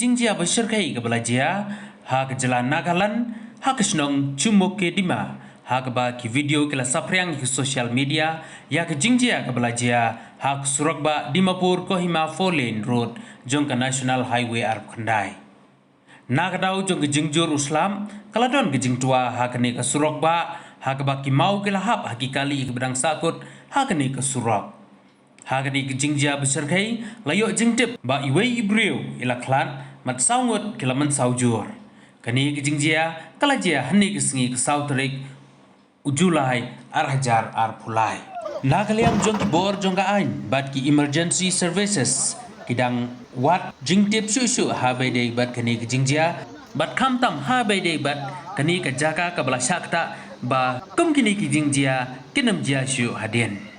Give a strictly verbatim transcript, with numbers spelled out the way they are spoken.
jingjia ba shyrkhei kaba la jia ha ka jylla Nagaland, ha ka shnong Chumukedima, ha kaba ki video ki la saphriang ha social media ïa ka jingjia kaba la jia ha ka surok bah Dimapur Kohima four lane road jong ka National Highway arphew khyndai. Na ka daw jong ka jingjur u slap, ka la don ka jingtwa ha kane ka surok bah, ha kaba ki maw ki la hap ha ki kali kiba dang sahkut ha kane ka surok. Ha kane ka jingjia ba shyrkhei, la ïoh jingtip ba iwei i briew i la khlad, bad saw ngut ki la mynsaw jur. Kane ka jingjia ka la jia hynne ka sngi ka saw tarik u July ar hajar arphew lai. Na ka liang jong ki bor jong ka aiñ bad ki emergency services ki dang wad jingtip shuh shuh ha ba ïadei bad kane ka jingjia, bad khamtam ha ba ïadei bad kane ka jaka kaba la shah ktah ba kum kine ki jingjia kin ym jia shuh hadien.